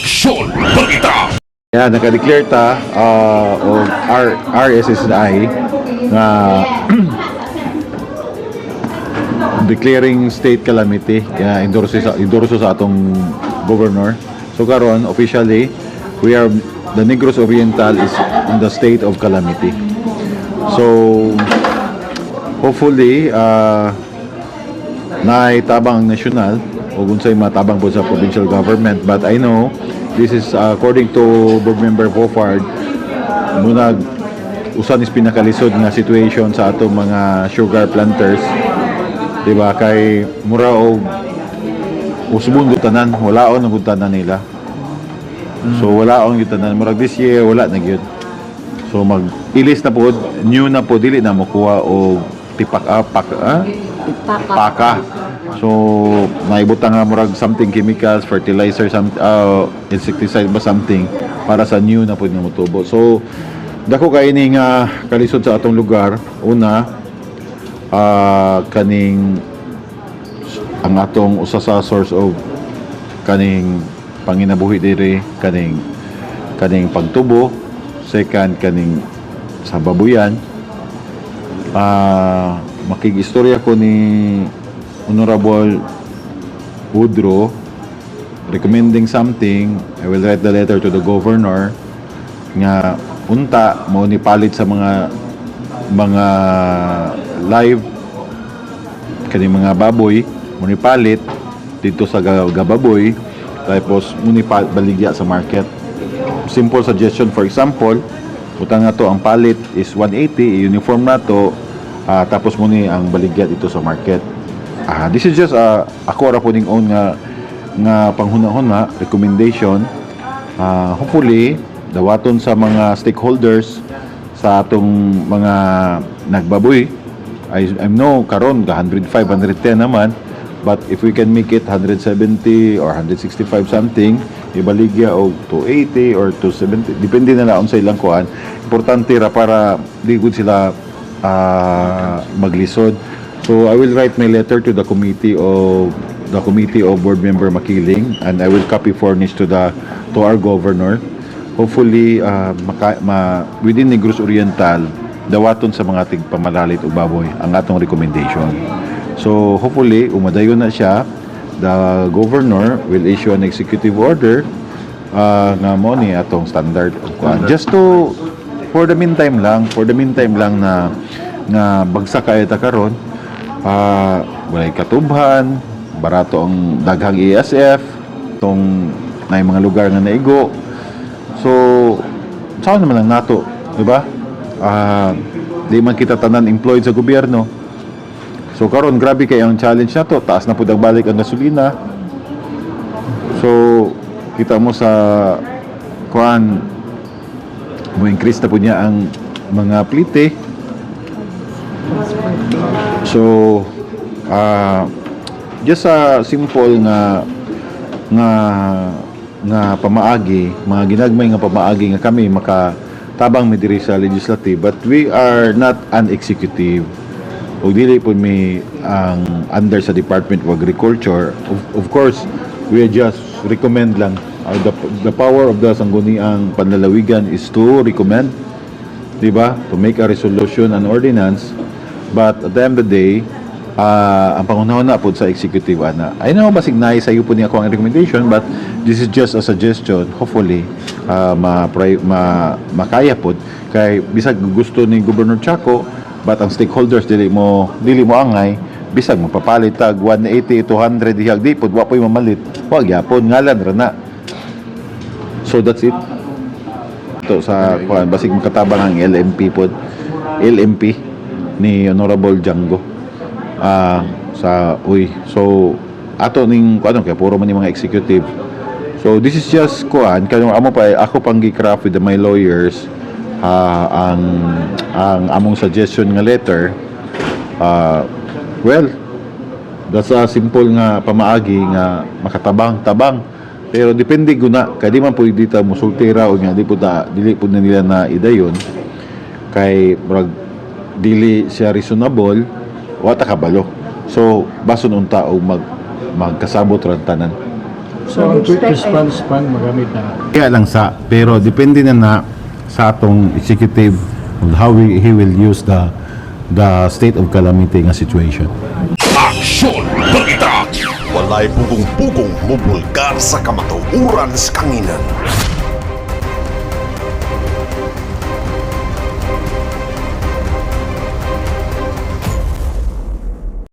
Aksyon Balita. Yeah, naka-declare ta og RSSI nga declaring state calamity kaya endorso sa atong governor. So karon, officially, we are the Negros Oriental is in the state of calamity. So hopefully naay tabang ang national o unsay matabang po sa provincial government, but I know this is according to board member Fofard, munag usa nis pinakalisod nga situation sa atong mga sugar planters, di ba, kay mura og usbon gud tanan, walaon ang gud tanan nila. So walaon gyud tanan, murag this year wala na gyud. So mag ilis na pod, new na po, dili na mokuha og tipak, pak, Paka. Paka. So naibutang nga murag something chemicals, fertilizer, some insecticide ba, something para sa new na pud nga motubo. So dako kay ini nga kalisod sa atong lugar. Una, kaning ang atong usa sa source of kaning panginabuhi diri, kaning pagtubo. Second, kaning sa babuyan. Makig-istorya ko ni Honorable Woodrow recommending something. I will write the letter to the governor nga unta mo ni palit sa mga live kaning mga baboy, mo ni palit dito sa gababoy, tapos mo ni baligya sa market. Simple suggestion, for example, utang nga to ang palit is 180, uniform na to, tapos mo ni ang baligya dito sa market. This is just ako ra po ning own nga panghuna-huna, recommendation. Hopefully dawaton sa mga stakeholders sa atong mga nagbaboy. I know karon ga 105, 110 naman, but if we can make it 170 or 165 something, ibaligya og 280 or 270, depende na lang sa ilang kuan. Importante ra para di gud sila maglisod. So I will write my letter to the committee of board member Makiling and I will copy furnish to our governor. Hopefully within Negros Oriental dawaton sa mga tigpamalalit og baboy ang atong recommendation. So hopefully umadayon na siya, the governor will issue an executive order nga mo ni atong standard og kuan. Just to for the meantime lang, for the meantime lang na nga bagsak kaayo ta karon, walay katubhan, barato ang daghang ASF, tong na mga lugar nga naigo. So, saan naman lang nato, di ba? Di man kita tanan employed sa gobyerno. So karon grabe kay ang challenge na to, taas na pud ang balik ang gasolina. So kita mo sa kuan, mo increase na po niya ang mga plite. So just a simple nga pamaagi, mga ginagmay nga pamaagi nga kami makatabang mi diri sa legislative, but we are not an executive o dili po mi ang under sa Department of Agriculture. Of course, we just recommend lang. The power of the Sangguniang Panlalawigan is to recommend, di ba, to make a resolution and ordinance, but at the end of the day, ang pangunahon na po sa executive ana. I know basig naay sayo po niya ako ang recommendation, but this is just a suggestion. Hopefully ma makaya pod kay bisag gusto ni Governor Chaco, but ang stakeholders dili mo angay, bisag mapapalit tag 180, 200 dihag, di pod, wa po'y mamalit, wa gyapon, ngalan ra na. So that's it to sa kuan, basig makatabang ang LMP pod, LMP ni Honorable Django sa uy. So ato ning kuan kay puro man ni mga executive. So this is just kuan kay amo pa, ako pang gi-craft with my lawyers ang among suggestion nga letter. Well, that's a simple nga pamaagi nga makatabang tabang, pero depende guna kay di man pwede ta musulti ra o nga di po ta, dili po na nila na idayon kay murag dili siya reasonable, wa ta kabalo. So bason unta og magkasabot ra ang tanan. So, ang the quick expect ay- response fund magamit na. Kaya lang sa, pero depende na na sa atong executive on how he will use the state of calamity nga situation. Aksyon Balita. Walay pugong-pugong mubulgar sa kamatuoran sa kanginan.